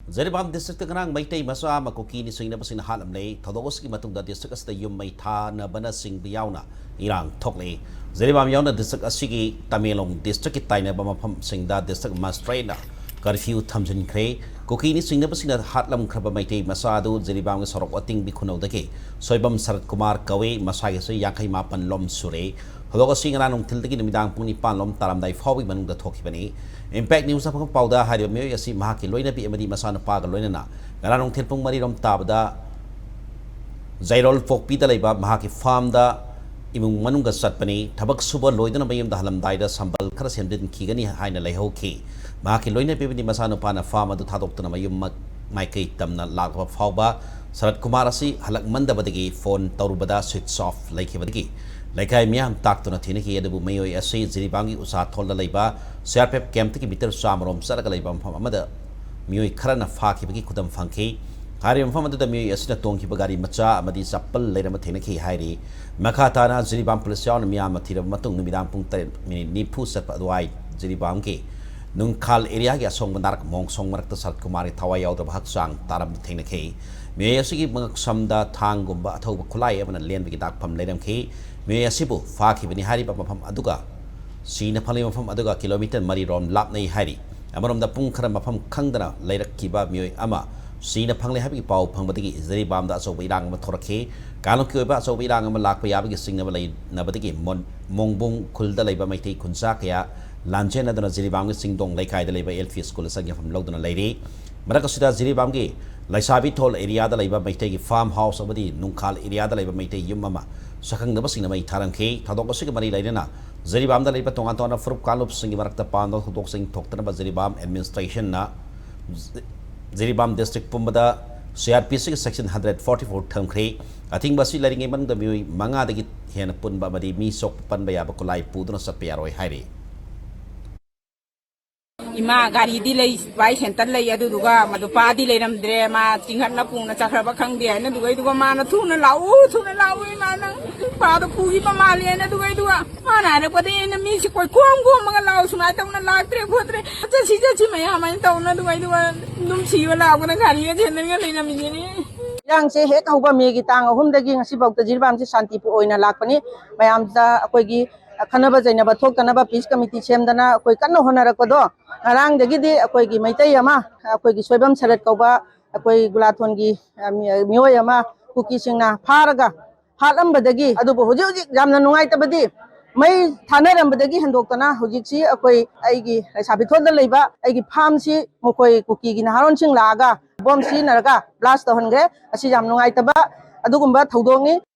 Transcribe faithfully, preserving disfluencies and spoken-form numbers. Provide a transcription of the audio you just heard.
Jiribam district ꯉꯔꯥꯡ ꯃꯩꯇꯩ ꯃꯆꯥ ꯑꯃ ꯀꯨꯀꯤ ꯅꯤꯡꯁꯤꯡꯅꯕꯁꯤꯡꯅ ꯍꯥꯠꯂꯝꯂꯦ꯫ ꯊꯧꯗꯣꯛ ꯑꯁꯤꯒꯤ ꯃꯇꯨꯡꯗ ꯗꯤꯁꯇ꯭ꯔꯤꯛ ꯑꯁꯤꯗ ꯌꯨꯝ ꯃꯩ ꯊꯥꯅꯕꯅꯆꯤꯡꯕ ꯌꯥꯎꯅ ꯏꯔꯥꯡ ꯊꯣꯛꯂꯛꯏ꯫ ꯖꯤꯔꯤꯕꯥꯝ ꯌꯥꯎꯅ ꯗꯤꯁꯇ꯭ꯔꯤꯛ ꯑꯁꯤꯒꯤ ꯇꯃꯦꯡꯂꯣꯡ ꯗꯤꯁꯇ꯭ꯔꯤꯛꯀꯤ ꯇꯥꯏꯅꯕ ꯃꯐꯝꯁꯤꯡꯗ ꯗꯤꯁꯇ꯭ꯔꯤꯛ ꯃꯦꯖꯤꯁꯇ꯭ꯔꯦꯠꯅ ꯀꯔꯐ꯭ꯌꯨ ꯊꯝꯖꯤꯟꯈ꯭ꯔꯦ꯫ ꯀꯨꯀꯤ ꯅꯤꯡꯁꯤꯡꯅꯕꯁꯤꯡꯅ ꯍꯥꯠꯂꯝꯈ꯭ꯔꯕ ꯃꯩꯇꯩ ꯃꯆꯥ ꯑꯗꯨ ꯖꯤꯔꯤꯕꯥꯝꯒꯤ ꯁꯣꯔꯣꯛ ꯑꯇꯤꯡꯕꯤ ꯈꯨꯅꯧꯗꯒꯤ ꯁꯣꯏꯕꯝ ꯁꯔꯠ ꯀꯨꯃꯥꯔ ꯀꯧꯏ꯫ ꯃꯁꯥꯒꯤ ꯆꯍꯤ ꯌꯥꯡꯈꯩ ꯃꯥꯄꯟ ꯂꯣꯝ ꯁꯨꯔꯦ꯫ ꯊꯧꯗꯣꯛ ꯑꯁꯤ ꯉꯔꯥꯡ ꯅꯨꯡꯊꯤꯜꯗꯒꯤ ꯅꯨꯃꯤꯗꯥꯡ ꯄꯨꯡ ꯅꯤꯄꯥꯟ ꯂꯣꯝ ꯇꯥꯔꯝꯗꯥꯏ ꯐꯥꯎꯕꯒꯤ ꯃꯅꯨꯡꯗ ꯊꯣꯛꯈꯤꯕꯅꯤ꯫ ꯏꯝꯄꯦꯛ ꯅ꯭ꯌꯨꯁꯅ ꯐꯪꯕ ꯄꯥꯎꯗ ꯍꯥꯏꯔꯤꯕ ꯃꯤꯑꯣꯏ ꯑꯁꯤ ꯃꯍꯥꯛꯀꯤ ꯂꯣꯏꯅꯕꯤ ꯑꯃꯗꯤ ꯃꯆꯥꯅꯨꯄꯥꯒ ꯂꯣꯏꯅꯅ ꯉꯔꯥꯡ ꯅꯨꯡꯊꯤꯜ ꯄꯨꯡ ꯃꯔꯤ ꯔꯣꯝ ꯇꯥꯕꯗ ꯖꯩꯔꯣꯜ ꯄꯣꯛꯄꯤꯗ ꯂꯩꯕ ꯃꯍꯥꯛꯀꯤ ꯐꯥꯔꯝꯗ ꯏꯃꯨꯡ ꯃꯅꯨꯡꯒ ꯆꯠꯄꯅꯤ꯫ ꯊꯕꯛ ꯁꯨꯕ ꯂꯣꯏꯗꯨꯅ ꯃꯌꯨꯝꯗ ꯍꯜꯂꯝꯗꯥꯏꯗ ꯁꯝꯕꯜ ꯈꯔ ꯁꯦꯝꯖꯤꯟꯈꯤꯒꯅꯤ ꯍꯥꯏꯅ ꯂꯩꯍꯧꯈꯤ꯫ ꯃꯍꯥꯛꯀꯤ ꯂꯣꯏꯅꯕꯤ ꯑꯃꯗꯤ ꯃꯆꯥꯅꯨꯄꯥꯅ ꯐꯥꯔꯝ ꯑꯗꯨ ꯊꯥꯗꯣꯛꯇꯨꯅ ꯃꯌꯨꯝ ꯃ-, ꯃꯥꯏꯀꯩ ꯇꯝꯅ ꯂꯥꯛꯄ ꯐꯥꯎꯕ ꯁꯔꯠ ꯀꯨꯃꯥꯔ ꯑꯁꯤ ꯍꯜꯂꯛꯃꯟꯗꯕꯗꯒꯤ ꯐꯣꯟ ꯇꯧꯔꯨꯕꯗ ꯁ꯭ꯋꯤꯆ ꯑꯣꯐ ꯂꯩꯈꯤꯕꯗꯒꯤ ꯂꯩꯀꯥꯏ ꯃꯤꯌꯥꯝ ꯇꯥꯛꯇꯨꯅ ꯊꯤꯅꯈꯤ꯫ ꯑꯗꯨꯕꯨ ꯃꯤꯑꯣꯏ ꯑꯁꯤ ꯖꯤꯔꯤꯕꯥꯝꯒꯤ ꯎꯁꯥꯊꯣꯜꯗ ꯂꯩꯕ ꯁꯤ ꯑꯥꯔ ꯄꯤ ꯑꯦꯐ ꯀꯦꯝꯞꯇꯒꯤ ꯃꯤꯇꯔ ꯆꯥꯝꯃ ꯔꯣꯝ ꯆꯠꯂꯒ ꯂꯩꯕ ꯃꯐꯝ ꯑꯃꯗ ꯃꯤꯑꯣꯏ ꯈꯔꯅ ꯐꯥꯈꯤꯕꯒꯤ ꯈꯨꯗꯝ ꯐꯪꯈꯤ꯫ ꯍꯥꯏꯔꯤꯕ ꯃꯐꯝ ꯑꯗꯨꯗ ꯃꯤꯑꯣꯏ ꯑꯁꯤꯅ ꯇꯣꯡꯈꯤꯕ ꯒꯥꯔꯤ ꯃꯆꯥ ꯑꯃꯗꯤ ꯆꯄꯜ ꯂꯩꯔꯝꯕ ꯊꯦꯡꯅꯈꯤ ꯍꯥꯏꯔꯤ꯫ ꯃꯈꯥ ꯇꯥꯅ ꯖꯤꯔꯤꯕꯥꯝ ꯄꯨꯂꯤꯁ ꯌꯥꯎꯅ ꯃꯤꯌꯥꯝꯅ ꯊꯤꯔꯕ ꯃꯇꯨꯡ ꯅꯨꯃꯤꯗꯥꯡ ꯄꯨꯡ ꯇꯔꯦꯠ ꯃꯤꯅꯤꯠ ꯅꯤꯐꯨ ꯆꯠꯄ ꯑꯗꯨꯋꯥꯏ ꯖꯤꯔꯤꯕꯥꯝꯒꯤ ꯅꯨꯡꯈꯥꯜ ꯑꯦꯔꯤꯌꯥꯒꯤ ꯑꯁꯣꯡꯕ ꯅꯥꯔꯛ ꯃꯣꯡꯁꯣꯡ ꯃꯔꯛꯇ ꯁꯔꯠ ꯀꯨꯃꯥꯔꯒꯤ ꯊꯋꯥꯏ ꯌꯥꯎꯗꯕ ꯍꯛꯆꯥꯡ ꯇꯥꯔꯝꯕ ꯊꯦꯡꯅꯈꯤ꯫ ꯃꯤꯑꯣꯏ ꯑꯁꯤꯒꯤ ꯃꯉꯛꯁꯝꯗ ꯊꯥꯡꯒꯨꯝꯕ ꯑꯊꯧꯕ ꯈꯨꯠꯂꯥꯏ ꯑꯃꯅ ꯂꯦꯟꯕꯒꯤ ꯗꯥꯛꯐꯝ ꯂꯩꯔꯝꯈꯤ꯫ ꯃꯤꯑꯣꯏ ꯑꯁꯤꯕꯨ ꯐꯥꯈꯤꯕꯅꯤ ꯍꯥꯏꯔꯤꯕ ꯃꯐꯝ ꯑꯗꯨꯒ ꯁꯤꯅ ꯐꯪꯂꯤꯕ ꯃꯐꯝ ꯑꯗꯨꯒ ꯀꯤꯂꯣꯃꯤꯇꯔ ꯃꯔꯤ ꯔꯣꯝ ꯂꯥꯞꯅꯩ ꯍꯥꯏꯔꯤ꯫ ꯑꯃꯔꯣꯝꯗ ꯄꯨꯡ ꯈꯔ ꯃꯐꯝ ꯈꯪꯗꯅ ꯂꯩꯔꯛꯈꯤꯕ ꯃꯤꯑꯣꯏ ꯑꯃ ꯁꯤꯅ ꯐꯪꯂꯦ ꯍꯥꯏꯕꯒꯤ ꯄꯥꯎ ꯐꯪꯕꯗꯒꯤ ꯖꯤꯔꯤꯕꯥꯝꯗ ꯑꯆꯧꯕ ꯏꯔꯥꯡ ꯑꯃ ꯊꯣꯔꯛꯈꯤ꯫ ꯀꯥꯡꯂꯨꯞꯀꯤ ꯑꯣꯏꯕ ꯑꯆꯧꯕ ꯏꯔꯥꯡ ꯑꯃ ꯂꯥꯛꯄ ꯌꯥꯕꯒꯤ ꯆꯤꯡꯅꯕ ꯂꯩꯅꯕꯗꯒꯤ ꯃꯣꯟ-, ꯃꯣꯡꯕꯨꯡ ꯈꯨꯜꯗ ꯂꯩꯕ ꯃꯩꯇꯩ ꯈꯨꯟꯖꯥ ꯀꯌꯥ ꯂꯥꯟꯖꯦꯟꯅꯗꯨꯅ ꯖꯤꯔꯤꯕꯥꯝꯒꯤ ꯆꯤꯡꯗꯣꯡ ꯂꯩꯀꯥꯏꯗ ꯂꯩꯕ ꯑꯦꯜ ꯄꯤ ꯁ꯭ꯀꯨꯜꯗ ꯆꯪꯖꯐꯝ ꯂꯧꯗꯨꯅ ꯂꯩꯔꯤ꯫ ꯃꯔꯛ ꯑꯁꯤꯗ ꯖꯤꯔꯤꯕꯥꯝꯒꯤ ꯂꯩꯁꯥꯕꯤ ꯊꯣꯜ ꯑꯦꯔꯤꯌꯥꯗ ꯂꯩꯕ ꯃꯩꯇꯩꯒꯤ ꯐꯥꯔꯝ ꯍꯥꯎꯁ ꯑꯃꯗꯤ ꯅꯨꯡꯈꯥꯜ ꯑꯦꯔꯤꯌꯥꯗ ꯂꯩꯕ ꯃꯩꯇꯩ ꯌꯨꯝ ꯑꯃ ꯁꯛꯈꯪꯗꯕꯁꯤꯡꯅ ꯃꯩ ꯊꯥꯔꯝꯈꯤ꯫ ꯊꯧꯗꯣꯛ ꯑꯁꯤꯒ ꯃꯔꯤ ꯂꯩꯅꯅ ꯖꯤꯔꯤꯕꯥꯝꯗ ꯂꯩꯕ ꯇꯣꯉꯥꯟ ꯇꯣꯉꯥꯟꯕ ꯐꯨꯔꯨꯞ ꯀꯥꯡꯂꯨꯞꯁꯤꯡꯒꯤ ꯃꯔꯛꯇ ꯄꯥꯝꯗꯕ ꯊꯧꯗꯣꯛꯁꯤꯡ ꯊꯣꯛꯇꯅꯕ ꯖꯤꯔꯤꯕꯥꯝ ꯑꯦꯗꯃꯤꯅꯤꯁꯇ꯭ꯔꯦꯁꯟꯅ ꯖꯤꯔꯤꯕꯥꯝ ꯗꯤꯁꯇ꯭ꯔꯤꯛ ꯄꯨꯝꯕꯗ ꯁꯤ ꯑꯥꯔ ꯄꯤ ꯁꯤꯒꯤ ꯁꯦꯛꯁꯟ ꯍꯟꯗ꯭ꯔꯦꯠ ꯐꯣꯔꯇꯤ ꯐꯣꯔ ꯊꯝꯈ꯭ꯔꯦ꯫ ꯑꯊꯤꯡꯕ ꯑꯁꯤ ꯂꯩꯔꯤꯉꯩ ꯃꯅꯨꯡꯗ ꯃꯤꯑꯣꯏ ꯃꯉꯥꯗꯒꯤ ꯍꯦꯟꯅ ꯄꯨꯟꯕ ꯑꯃꯗꯤ ꯃꯤ ꯁꯣꯛꯄ ꯄꯟꯕ ꯌꯥꯕ ꯈꯨꯠꯂꯥꯏ ꯄꯨꯗꯨꯅ ꯆꯠꯄ ꯌꯥꯔꯣꯏ ꯍꯥꯏꯔꯤ꯫ ꯏꯃꯥ ꯒꯥꯔꯤꯗꯤ ꯂꯩ, ꯁꯤꯐꯥꯏ ꯁꯦꯟꯇꯔ ꯂꯩ, ꯑꯗꯨꯗꯨꯒ ꯅꯨꯄꯥꯗꯤ ꯂꯩꯔꯝꯗ꯭ꯔꯦ, ꯃꯥ ꯆꯤꯡꯈꯠꯅ ꯄꯨꯅ ꯆꯠꯈ꯭ꯔꯕ ꯈꯪꯗꯦ ꯍꯥꯏꯅ, ꯑꯗꯨꯒ ꯑꯗꯨꯒ ꯃꯥꯅ "ꯊꯨꯅ ꯂꯥꯛꯎ, ꯊꯨꯅ ꯂꯥꯛꯎ, ꯏꯃꯥ ꯅꯪ ꯅꯨꯄꯥꯗꯣ ꯄꯨꯈꯤꯕ ꯃꯥꯜꯂꯦ" ꯍꯥꯏꯅ, ꯑꯗꯨꯒ ꯑꯗꯨꯒ ꯃꯥꯅ ꯍꯥꯏꯔꯛꯄꯗꯒꯤ ꯑꯩꯅ ꯃꯤꯁꯤ ꯀꯣꯏꯈꯣꯝ ꯈꯣꯝꯃꯒ "ꯂꯥꯛꯑꯣ, ꯁꯨꯃꯥꯏꯅ ꯇꯧꯅ ꯂꯥꯛꯇ꯭ꯔꯦ ꯈꯣꯠꯇ꯭ꯔꯦ, ꯆꯠꯁꯤ ꯆꯠꯁꯤ" ꯃꯌꯥꯝ ꯍꯥꯏꯅ ꯇꯧꯅ, ꯑꯗꯨꯒ ꯑꯗꯨꯒ ꯑꯗꯨꯝ ꯁꯤꯕ ꯂꯥꯛꯄꯅ ꯒꯥꯔꯤꯒ ꯆꯦꯟꯗꯅꯒ ꯂꯩꯔꯝꯃꯤꯁꯤꯅꯤ꯫ ꯏꯔꯥꯡꯁꯦ ꯍꯦꯛ ꯍꯧꯕ ꯃꯦꯒꯤ ꯇꯥꯡ ꯑꯍꯨꯝꯗꯒꯤ ꯉꯁꯤꯐꯥꯎꯗ ꯖꯤꯔꯤꯕꯥꯝꯁꯤ ꯁꯥꯟꯇꯤꯄꯨꯔ ꯑꯣꯏꯅ ꯂꯥꯛꯄꯅꯤ꯫ ꯃꯌꯥꯝꯗ ꯑꯩꯈꯣꯏꯒꯤ ꯈꯠꯅꯕ ꯆꯩꯅꯕ ꯊꯣꯛꯇꯅꯕ ꯄꯤꯁ ꯀꯃꯤꯇꯤ ꯁꯦꯝꯗꯅ ꯑꯩꯈꯣꯏ ꯀꯟꯅ ꯍꯣꯠꯅꯔꯛꯄꯗꯣ, ꯉꯔꯥꯡꯗꯒꯤꯗꯤ ꯑꯩꯈꯣꯏꯒꯤ ꯃꯩꯇꯩ ꯑꯃ, ꯑꯩꯈꯣꯏꯒꯤ ꯁꯣꯏꯕꯝ ꯁꯔꯠ ꯀꯧꯕ ꯑꯩꯈꯣꯏ ꯒꯨꯂꯥꯊꯣꯟꯒꯤ, ꯑ, ꯃꯤ-, ꯃꯤꯑꯣꯏ ꯑꯃ ꯀꯨꯀꯤꯁꯤꯡꯅ ꯐꯥꯔꯒ ꯍꯥꯠꯂꯝꯕꯗꯒꯤ, ꯑꯗꯨꯕꯨ ꯍꯧꯖꯤꯛ ꯍꯧꯖꯤꯛ ꯌꯥꯝꯅ ꯅꯨꯡꯉꯥꯏꯇꯕꯗꯤ, ꯃꯩ ꯊꯥꯅꯔꯝꯕꯗꯒꯤ ꯍꯦꯟꯗꯣꯛꯇꯅ ꯍꯧꯖꯤꯛꯁꯤ ꯑꯩꯈꯣꯏ, ꯑꯩꯒꯤ ꯂꯩꯁꯥꯕꯤꯊꯣꯟꯗ ꯂꯩꯕ ꯑꯩꯒꯤ ꯐꯥꯝꯁꯤ ꯃꯈꯣꯏ ꯀꯨꯀꯤꯒꯤ ꯅꯍꯥꯔꯣꯟꯁꯤꯡ ꯂꯥꯛꯑꯒ ꯕꯣꯝ ꯁꯤꯖꯤꯟꯅꯔꯒ ꯕ꯭ꯂꯥꯁ ꯇꯧꯍꯟꯈ꯭ꯔꯦ꯫ ꯑꯁꯤ ꯌꯥꯝ ꯅꯨꯡꯉꯥꯏꯇꯕ ꯑꯗꯨꯒꯨꯝꯕ ꯊꯧꯗꯣꯛꯅꯤ꯫